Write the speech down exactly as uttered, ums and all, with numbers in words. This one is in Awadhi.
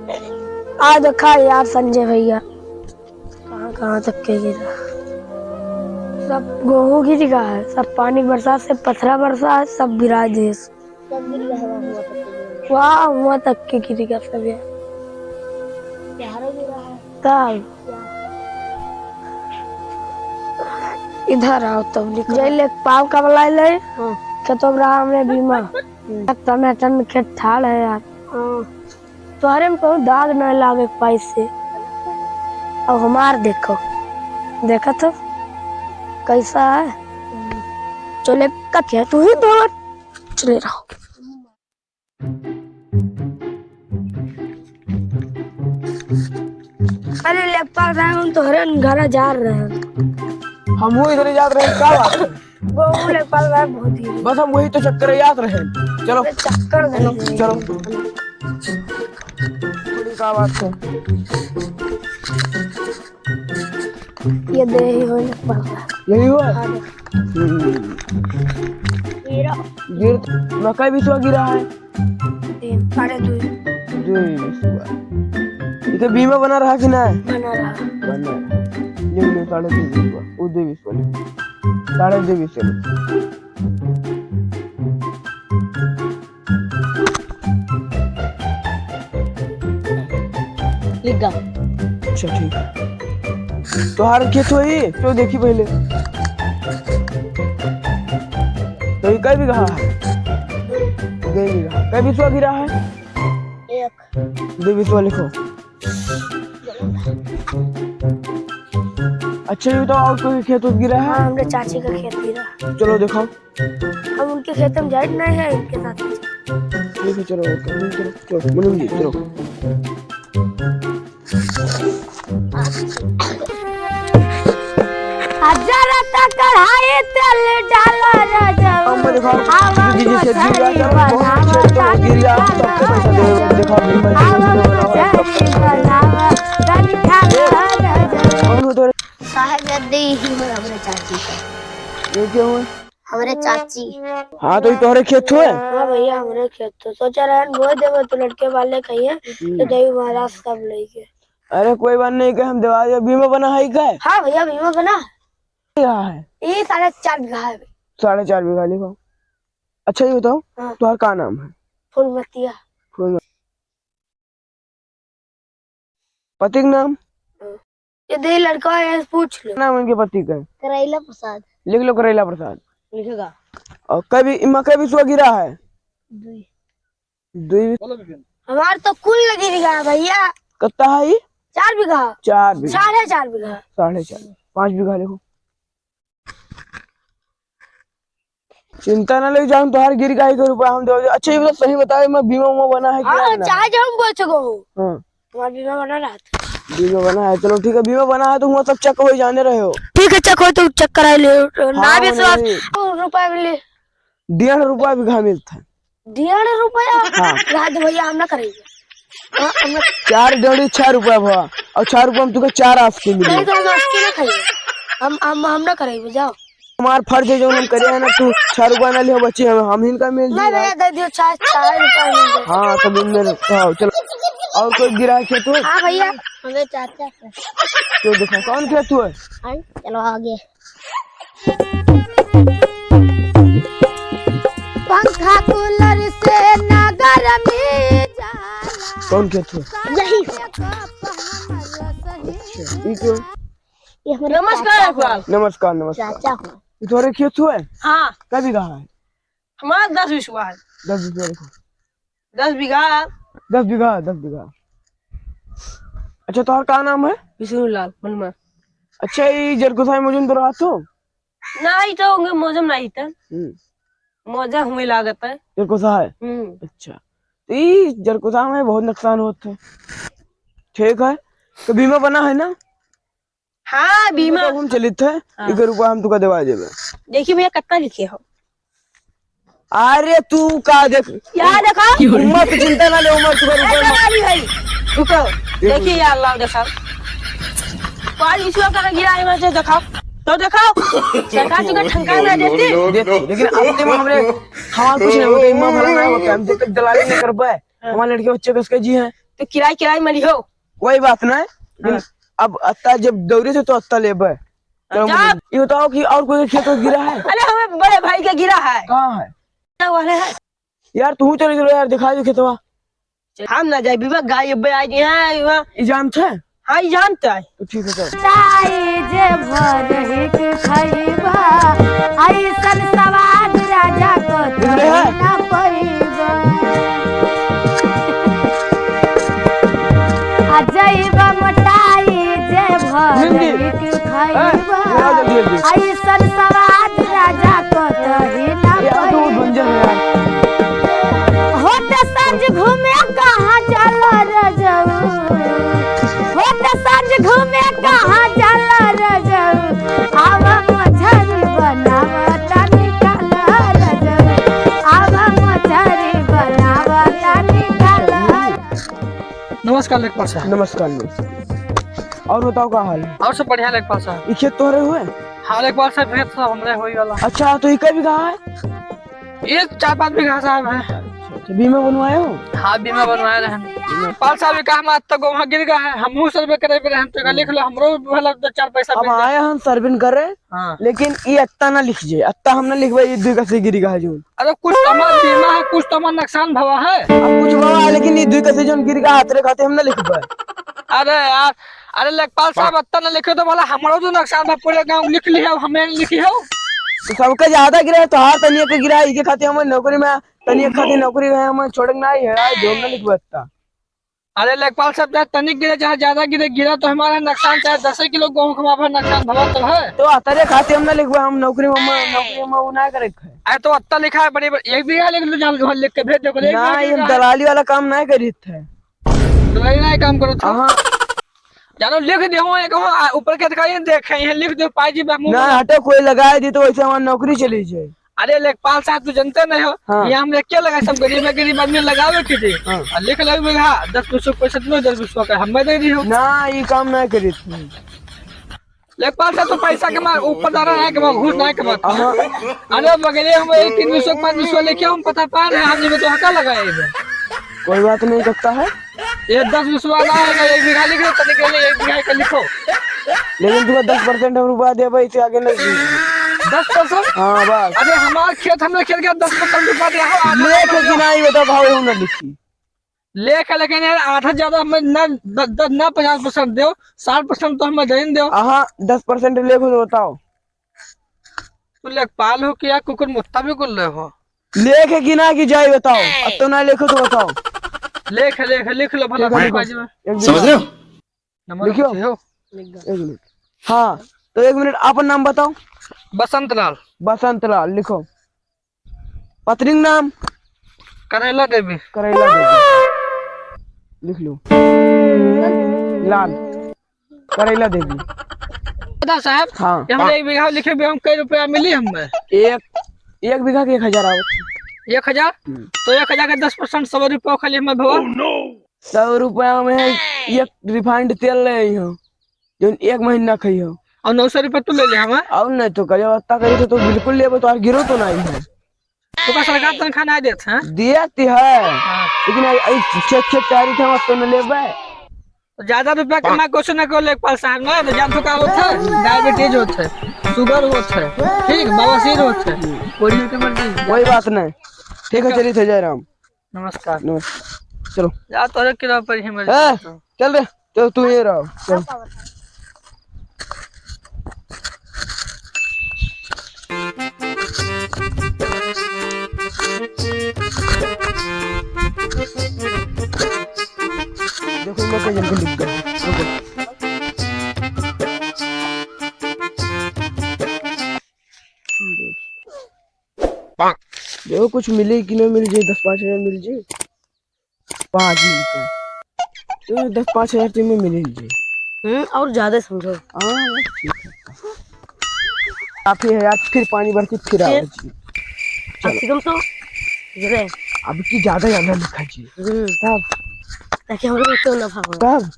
आ देखा यार संजय भैया, कहाँ कहाँ तक के गिरा, सब गोहूँ गिर गया है, सब पानी बरसात से पथरा बरसा है, सब गिरा दे। सब गिर गया है, वहाँ तक के गिरा। वहाँ, वहाँ तक के गिर गया सब यार। प्यारो गिरा है। तब इधर आओ, तब निकल। जय ले पाव का बलाई ले। हाँ। खेतों में रहा हमरे बीमा। हम्म। टनाटन खेत ठाड़ है यार। हाँ। तोहरे में कहूँ दाग न लागे पाइस से। अब हमार देखो, देखा तो कैसा है। चले का क्या तू ही दौड़ चले रहो। अरे लेखपाल साहब, हम तोहरे घरा जा रहे हैं। हम वो इधर जात रहे, का बात है? वो, वो लेखपाल साहब बहुत ही बस हम वही तो चक्कर जात रहे। चलो। अरे चक्कर नहीं। चलो। बड़ी का बात है? ये दे ही हो लेखपाल साहब। यही हुआ? हाँ, दे। हम्म। गिरा। गिर, मकई भी तो गिरा है। तीन, साढ़े दो। दो बीस हुआ। इके बीमा बना रहा कि ना? बना रहा। बना। ले लो, साढ़े दो बीस हुआ। वो दो बीस वाले। साढ़े दो बीस चलो। लिख गा। अच्छा, ठीक है। तोहार खेत होई, तो देखी पहले। तो ये कै बीघा है? दो बीघा। कै बिसवा गिरा है? एक। दो बिसवा लिखो। अच्छा, ये बताओ, और कोई खेत उत गिरा है? हाँ, हमरे चाची का खेत गिरा। चलो, दिखाओ। हम उनके खेत में जाए नहीं है, इनके साथ। ठीक है, चलो, OK, चलो, चलो, मनोज जी, चलो। जरा त कढ़ाई तेल डाला राजा। हम देखो, हवा दीदी से मछली गिरा, बहुत बनावा, खेत तो गिर गया, हम सबको पैसा दे, देखो, अभी मैं हवा मछली बनावा, तनी खा लो राजा। कौन हो तोरे? साहब, ये दे ही हो हमरे चाची का। ये क्या हुआ? हमरे चाची। हाँ, तो ये तोहरे खेत हुए? हाँ भैया, हमरे खेत तो सोचा रहन बोए देबो, तो लड़के वाले कहिए, हम्म। तो देवी महाराज सब लेके। अरे कोई बात नहीं, के हम देवा दे, बीमा बना है का? हाँ भैया, बीमा बना। क्या है? ये साढ़े चार बीघा है। साढ़े चार बीघा लिखो। अच्छा, ये बताओ, हाँ। तुम्हारा का नाम है? फूलमतिया। फूलमतिया। पति के नाम? ये दे लड़का है, पूछ लो। नाम इनके पति का? करैला प्रसाद। लिख लो करैला प्रसाद। लिखेगा। और कभी, इमा कभी सुआ गिरा है? दुई। दुई। हमार तो कुल गिर गया भैया। कितना है ये? चार बीघा। चार बीघा। साढ़े चार बीघा। साढ़े चार। पाँच बीघा लिखो। चिंता ना ले जाऊँ, तोहार गिर गई के रुपया हम देबे। अच्छा, ये बता, सही बताओ, मैं बीमा उमा बना है कि हाँ, ना? चाहे जो हम बोल सको हो। हाँ। तुम्हारा बीमा बना रहा था। बीमा बना है, चलो ठीक है, बीमा बना है तो हुआ सब check हो जाने रहे हो। ठीक है, check हो तो check करा ले। ना हाँ, विश्वास, नहीं। रुपया मिले। डेढ़ रुपया बीघा मिलता है। डेढ़ रुपया? हाँ। राज भैया, हम ना करेंगे। हाँ, हम ना चार डेढ़ी छह रुपया भवा, और छह रुपया में तुके चार आस के मिली। नहीं तो हम आस के ना खाइए। हम, हम, हम ना करेंगे, जाओ। हमार फर्ज है, जो हम करे हैं ना, तू छह रुपया ना लियो बच्ची, हम, हम ही इनका मिल नहीं जाए। भैया, दे दियो, चार, चार रुपया मिल जाए। हाँ, तो मिल, मिल, हाँ, चलो। और कोई गिरा है खेत में? हाँ भैया, हमें चाचा का। तो देखो, कौन खेत हुआ? हाँ, चलो आगे। पंखा कूलर से ना गर्मी जाला। कौन खेत हुआ? यही। अच्छा, ई क्यों? ये हमारे नमस्कार, चाचा इकबाल। हैं। नमस्कार, नमस्कार। चाचा हैं। ई तोहरे खेत हुए? हाँ। कै बीघा है? हमारा दस बीघा है। दस बीघा देखो। दस बीघा। दस बीघा, दस बीघा। अच्छा, तोहर का नाम है? विष्णुलाल मनुमा। अच्छा, ई जरकुसा में मौजूद तो रहत हो? नहीं, तो उनके मौजम नहीं था। हम्म। मौजा हुए लागत है। जरकुसा है? हम्म। अच्छा। तो ई जरकुसा में बहुत नुकसान होत है। ठीक है। तो बीमा बना है ना? हाँ, बीमा। तो हम चलित है, हाँ। एक रुपया हम तुका देवा देबे। देखी भैया, कितना लिखे हो? अरे, तू का देख? क्या देखा? उम्र तो चिंता ना ले, उम्र तुका रुपया ए, मत। भाई, रुको। देखो। देखिए, या अल्लाह, देखा। पाँच बिसवा का गिरा है, मैं देखा। तो देखा, सरकार तुका ठंका ना देती। देख, लेकिन अपने में हमरे, हमार कुछ नहीं होता, इम्मा भला ना होता, हम जब तक दलाली नहीं कर पाए, हाँ। हमारे लड़के बच्चे कस के जी हैं। किराए, किराए में लिहो। कोई बात नहीं, लेकिन हाँ। अब अत्ता जब दौरे से तो अत्ता लेबे। तो जा। ये बताओ कि और कोई खेत गिरा है? अरे, हमें बड़े भाई के गिरा है। कहाँ है? वाले है। यार, तू चल इधर यार, दिखा दे खेतवा। हम ना जाए, विवेक गाय अब्बे आ गए हैं, वहाँ। ई जानत है? हाँ, ई जानत है। तो ठीक है, चल। ताई जे भरहिक खइबा, अइसन सवाद राजा को इधर है। ना पइबा। आ जइबा मोटाई जे भरहिक खइबा, ए, बुलाओ जल्दी, जल्दी। अइसन सवाद राजा कतही ना ये आ तो पइबा। भंजन है यार। होत सांझ घूमे कहाँ जाला रजऊ, होत सांझ घूमे कहाँ जाला रजऊ, आवा मछरी बनावा तनी काला रजऊ, आवा मछरी बनावा तनी काला। नमस्कार लेखपाल साहब। नमस्कार, नमस्कार। और बताओ, का हाल है? और सब बढ़िया लेखपाल साहब। ई खेत तोहरे हुए? हाँ लेखपाल साहब, खेत सब हमरे होई वाला। अच्छा, तो ई कै बीघा है? ये चार पाँच बीघा साहब है। अच्छा, अच्छा, बीमा बनवाए हो? हाँ, बीमा बनवाए रहे हैं। लेखपाल साहब, ये का हम आज तक वहाँ गिर गया है, हमहू सर्वे करे पे रहे, तो का लिख लो, हमरो भला दो चार पैसा अब मिल जाए। आए हम सर्विन करे, हाँ। लेकिन ई अत्ता ना लिख जे, अत्ता हम ना लिखबे, ई दुई कसे गिरी गा है जौन। अरे कुछ तो हमार बीमा है, कुछ तो हमार नुकसान भवा है। अब कुछ भवा है, लेकिन ई दुई कसे जौन गिरी गा, अतरे खाते हम ना लिखबे। अरे यार, अरे लेखपाल साहब, अत्ता ना लिखे तो भला हमरो तो नुकसान भवा, पूरे गाँव लिख लिहे, हमें लिखी हो। तो सबके ज्यादा गिरा है, तोहार तनिए के गिरा है, इके खाते हमें नौकरी में, तनिए खाते नौकरी है, हमें छोड़े के ना है, आज हम ना लिखबे अत्ता। अरे लेखपाल साहब, चाहे तनिक गिरे, चाहे ज्यादा गिरे, गिरा तो हमारा नुकसान, चाहे दसे किलो गेहूं कमा भर नुकसान भवा तो है। तो अतरे खातिर हम ना लिखबे, हम नौकरी में, हम नौकरी में वो ना करे के है। अरे तो अत्ता लिखा है, बड़ी, बड़ी, एक बीघा लिख लो, जान, वहाँ लिख के भेज दो, एक ना, बीघा ये लिखा है। दलाली वाला काम ना करित है। दलाली ना काम करो तो। हाँ। जानो लिख दे हो, एक हो, आ, ऊपर के अधिकारी देखे, ये लिख दो, पाई जी, बहमू ना, में। हटो, कोई लगाए दी तो वैसे हमारी नौकरी चली जाए। अरे लेखपाल साहब, तू जनते नहीं हो, हाँ। यहाँ हम एक क्या लगाए, सब गरीब है, गरीब आदमी लगावे के जी। हाँ। और लिख लो भैया, दस बीस पैसा दो, दस बीस का हमें दे दी हो। ना, ये काम ना करी। लेखपाल साहब, तू पैसा के मार, ऊपर दाना नहीं कमा, घूस नहीं कमा। हाँ। अरे बगले हम एक तीन बीस, पाँच बीस लेके हम पता पा रहे हैं, हम ये तो हका लगाए इधर। कोई बात नहीं, करता है। ये दस बीस वाला है ना, एक बीघा लिख लो, तनिक के लिए एक बीघा का लिखो। लेकिन तुमको दस परसेंट हम रुपया देबे, इससे आगे नहीं। दस परसेंट? हाँ, बस। अरे, हमार खेत, हमरे खेत का दस परसेंट रुपया दे, हाँ, आधा लेख परसेंट कि दो। नहीं, बताओ, भाव हम ना लिखी। लेख है, लेकिन यार, आधा ज्यादा हमें ना, द-, द-, ना पचास परसेंट दो, साठ परसेंट तो हमें दे ही दो। हाँ, दस परसेंट लेख हो तो बताओ। तू लेखपाल हो कि या कुकुर मुत्ता भी कुल रहे हो? लेख है कि ना कि जाए बताओ, अब तो ना लेखो तो बताओ। लेख है, लेख है, लिख लो भला, लिखो, भाई लिखो। बाजी में। एक मिनट। समझ रहे हो? नंबर लिखियो। पूछे हो? एक मिनट। हाँ, तो एक मिनट, आपन नाम बताओ। बसंत लाल। बसंत लाल, लिखो। पत्नी का नाम? करैला देवी। करैला देवी। लिख लो। लाल। करैला देवी। बता साहब, हाँ। ये हमरे एक बीघा लिखे भी हम कै रुपया मिली हमें? एक, एक बीघा के एक हजार आवत। एक हजार? हम्म। तो एक हजार के दस परसेंट सौ रुपया खाली हमें भवा। सौ रुपया में एक refined तेल ले आई हो, जौन एक महीना खाई हो। और नौ सौ रुपया तू ले ले हमें? और नहीं तो करियो, अत्ता करी तो, तो बिल्कुल लेबो, तो और गिरो तो नहीं है। तो का सरकार तनखा ना देत है? देती है, हाँ। लेकिन आई, आई छे, छे तारीख हम तो न लेबे। तो ज्यादा रुपया कमा कुछ ना कर लेखपाल साहब ना, तो जान तो का होत है? डायबिटीज होत है, शुगर होत है, ठीक, बवासीर होत है, कोई के मर जाए। कोई बात नहीं, ठीक है, ठीक है। चलिए थे जय राम। नमस्कार। नमस्कार। चलो। जा तोरे किलो पर ही मर ए, जाता। चल रे, चल तू ये रहो, चल। देखो, मैं कहीं जल्दी लिख गया। रुको। देखो, कुछ मिले कि ना मिल जाए, दस पाँच हजार मिल जाए। पाँच मिनट का। तो दस पाँच हजार तो में मिल ही जाए। हम्म, और ज्यादा समझो। हाँ, बस ठीक है। काफी है यार, फिर पानी भर के फिर आओ फिर? जी। अब चलो। एकदम तो गिरे। अब की ज्यादा ज्यादा लिखा जी। हम्म। तब? ताकि हम लोग तो ना भागो। तब?